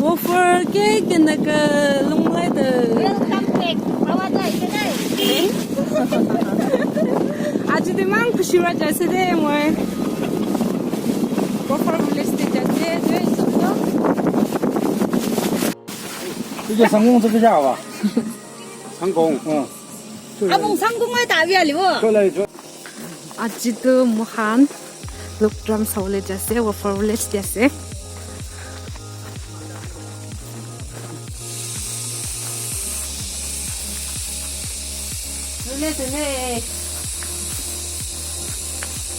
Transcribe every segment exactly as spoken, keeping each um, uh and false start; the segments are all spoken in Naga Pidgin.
Offer ke kenaka long lai ta. Welcome back. Bawa ta ite nai. Aji de mang khushi ra jaise de moi. Offer village te jaise de sob to. Ike sangong to kya awa? Sangong. Abong sangong ai ta avi ali wo. Aji tu moikhan Lokdram sabole jaise, waterfall village te ase. Rule dene.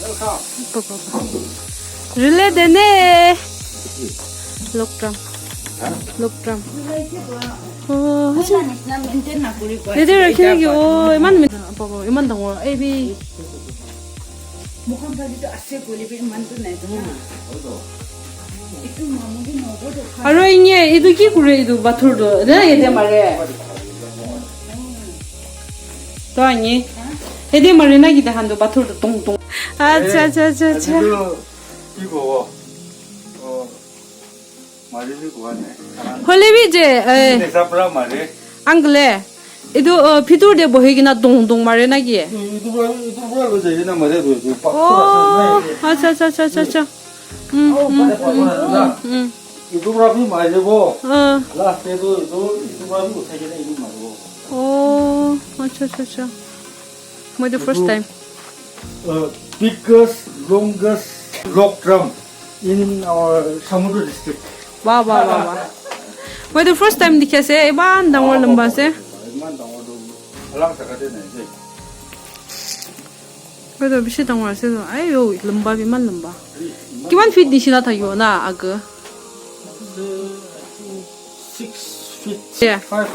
Welcome. Rule dene. Lokdram. Lokdram. Oh, acha. Yate rakhi thaki, oh, iman, iman dangor. Ei, bi. Aro inye, etu ki kure etu pathor tu? Na yate mare. To anye. Yate mare na ki tahan tu pathor tu tong tong. Acha, acha, acha, acha. Ki kobo? Mari bi kowa nai. Hoile bi je, eh, uncle, etu, oh, bhitor te bohi kena dong dong mare na ki? Etu, etu pura, etu pura loi jai kena mare tu, etu pathor ase na. Oh, acha, acha, acha, acha, acha. Mm, mm, mm, mm. Etu pura bi mari jabo. Ah. Last te tu etu, etu pura bi uthai kena etu mari bo. Oh, acha, acha, acha. Moi tu first time. Uh, biggest, longest rock drum in our Shamator district. Wah, wah, wah, wah. Moi tu first time dikhi ase, iman dangor lamba ase. Iman dangor tu alag jaga te nai ase. Moi tu bishi dangor ase tu. Ai yo, lamba bi iman lamba. Kiman feet nishina thakibo na aga? Six feet. Yeah. Five.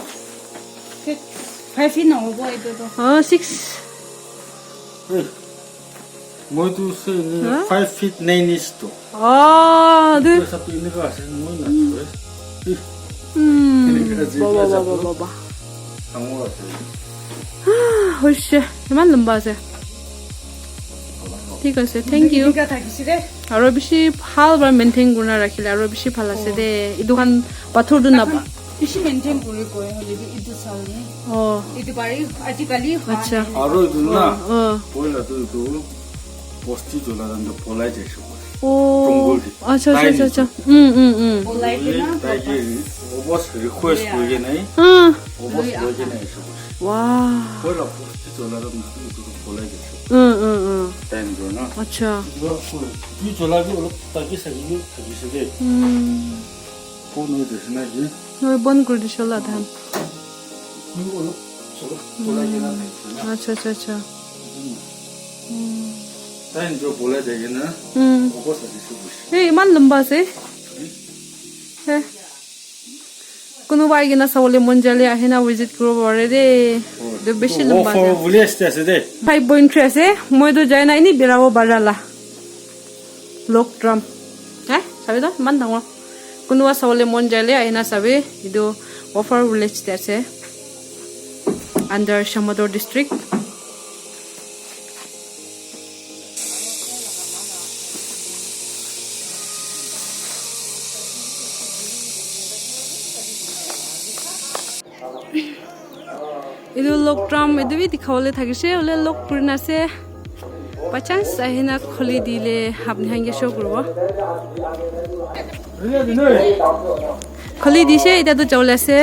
Six, five feet na hobo etu tu. Oh, six. Eh, moi tu se ni five feet nine inch to. Oh, tu. Etu sab tu enika ase, moi na ase. Eh. Hmm. Enika ase, baba, enika ase. Baba, baba. Dangor ase. Ah, hoise. Iman lamba ase. Thik ase, thank you. Enika thakise de. Aro bishi bhal para maintain kurina rakhile aro bishi bhal ase de. Etu khan pathor tu na. Bishi maintain kuri koi hoile bi etu sal ni. Oh. Etu bari aji kali. Acha. Aro etu na. Oh. Poila tu etu bosti jola dan tu polai jai sabo. Oh. Jungle de. Acha, acha, acha, acha. Mm, mm, mm. Polai ke na. Tai ke obos request kuri ke nai. Ah. Obos loi ke nai sabo. Wow. Poila bosti jola dan tu etu polai jai sabo. Mm, mm, mm. Time jo na. Acha. Etu chola bi olop thaki thaki thakise de. Hmm. Phone hoise na ki? Noi, bon kuri dise la than. Etu olop chola, chola ke na thakise na. Acha, acha, acha. Hmm. Time jo bolai thake na. Hmm. Oko sa dise bush. Hey, iman lamba ase. Hmm? Hey. Kunuba ahi kena sabole mon jale ahi na visit kuribo pare de. Oh, etu bishi lamba ase. Waterfall village te ase de. Five point three ase. Moi tu jai na ini berabo bara la. Lokdram. Eh, sabi to, iman dangor. Kunuba sabole mon jale ahi na sabi. Etu waterfall village te ase. Under Shamator district. Etu Lokdram, etu bi dikhabole thakise, hoile lock kurina ase. By chance ahina khuli dile apni khan ke show kuribo. Khuli dise, etia tu jabole ase.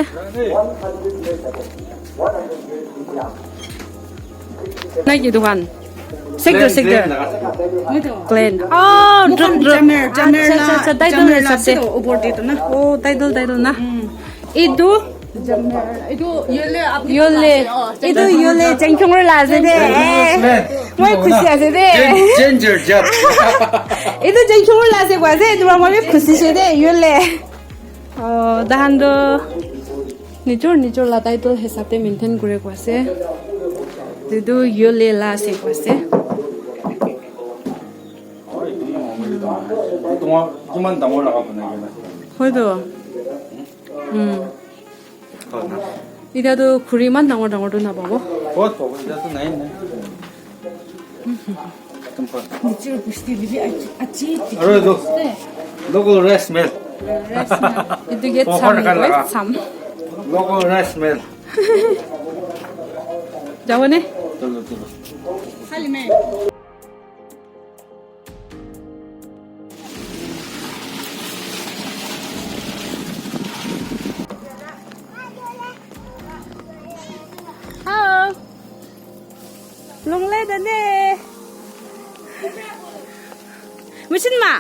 Na ki dukan? Sector, sector. Clan. Oh, drop, drop. Jammer, jammer. Acha, acha, acha, title la hisab te. Upor te tu na. Oh, title, title na. Etu? Jammer. Etu yole, apni yole. Etu yole, Jengkhongro la ase de. Moi khushi ase de. Ginger jat. Etu Jengkhongro la ase koi ase, etu moi bi khushi ase de, yole. Oh, tahan tu nijor, nijor la title hisab te maintain kuri koi ase. Etu yole la ase koi ase. Tomar kiman dangor laga banai kena? Hoi to. Hmm. Etia tu khuri iman dangor dangor tu napabo. Kot pabo, etia tu nai, nai. Niche bosti bhi achi, achi. Aro etu local rice mill. Etu ke sam koi, sam. Local rice mill. Jabo ne? Hello. Long le da ne. Michin ma.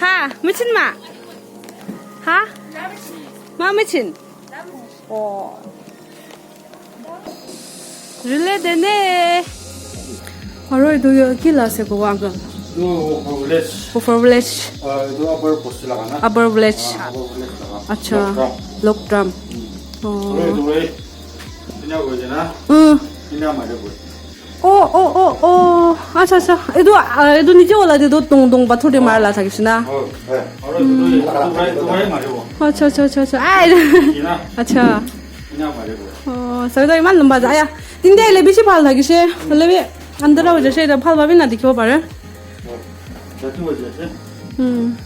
Ha, michin ma. Ha? Ma michin. Oh. Rile de ne. Aro etu ki la ase kowa uncle? Etu Upper Village. Upper Village. Ah, etu Upper Bosti laga na. Upper Village. Ah, Upper Village laga. Acha. Lokdram. Lokdram. Hmm. Oh. Aro etu re. Ina koi jana. Hmm. Ina mare koi. Oh, oh, oh, oh. Acha, acha. Etu, ah, etu niche wala te toh tong tong pathor te mara la thakishe na. Oh, eh. Aro etu, etu, etu, etu, etu mare koi. Acha, acha, acha, acha. Ai. Ina. Acha. Ina mare koi. Oh, sabi toh iman lamba ase. Aya, tinta hoile bishi bhal thakishe. Hoile bi andhera hoi jaise, eta bhal bhabe na dikhibo pare. Jati hoi jaise. Hmm.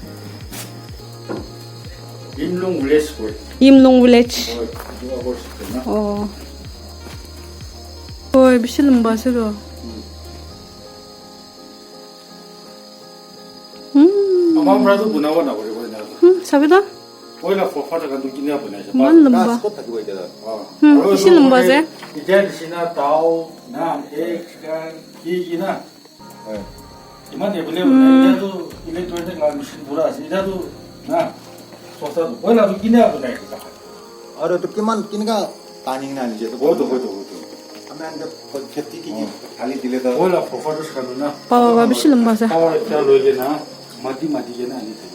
Yimlung village koi. Yimlung village. Hoi, etu agor side na. Oh. Hoi, bishi lamba ase toh. Hmm. Hmm. Ama pra tu bunawa na kore kore na. Hmm, sabi toh. Oila fofa thaka tu kinia banai ase. Iman lamba. Ghas kot thakibo etia? Ah. Hmm, aro bishi etu lamba ase. Etia nisina dao, na, eggs khan, ki ki na. Hoi. Iman available na. Hmm. Etia tu electronic la machine pura ase. Etia tu na, sosta tu. Oila tu kinia banai ase. Aro etu kiman, kineka tani na nije tu? Hoi to, hoi to, hoi to. Ami ande kheti ki ki thali dile to. Oila fofa tu khan na. Power ba bishi lamba ase. Power ekta loi kena, mati mati kena ani thakise.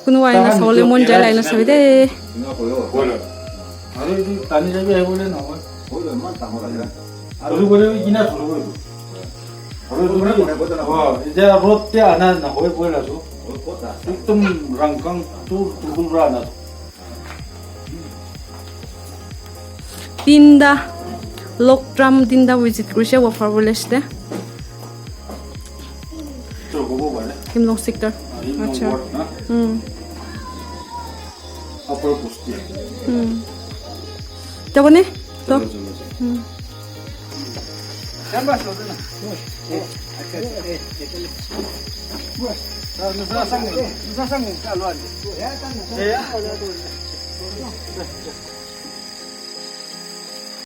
Kunuba ena sabole mon jai la ena sabi de. Aro etu tani jabi ahi bole nohoi. Aru kore bi kina thuru kore tu. Aru etu na, oh, etia road te ana nohoi koi la tu. Ekdom rangkang tu turkul ra ana tu. Tinta, Lokdram tinta visit kurishe, Wafa village te. Yimlong sector. Acha. Hmm. Jabo ne? To. Hmm.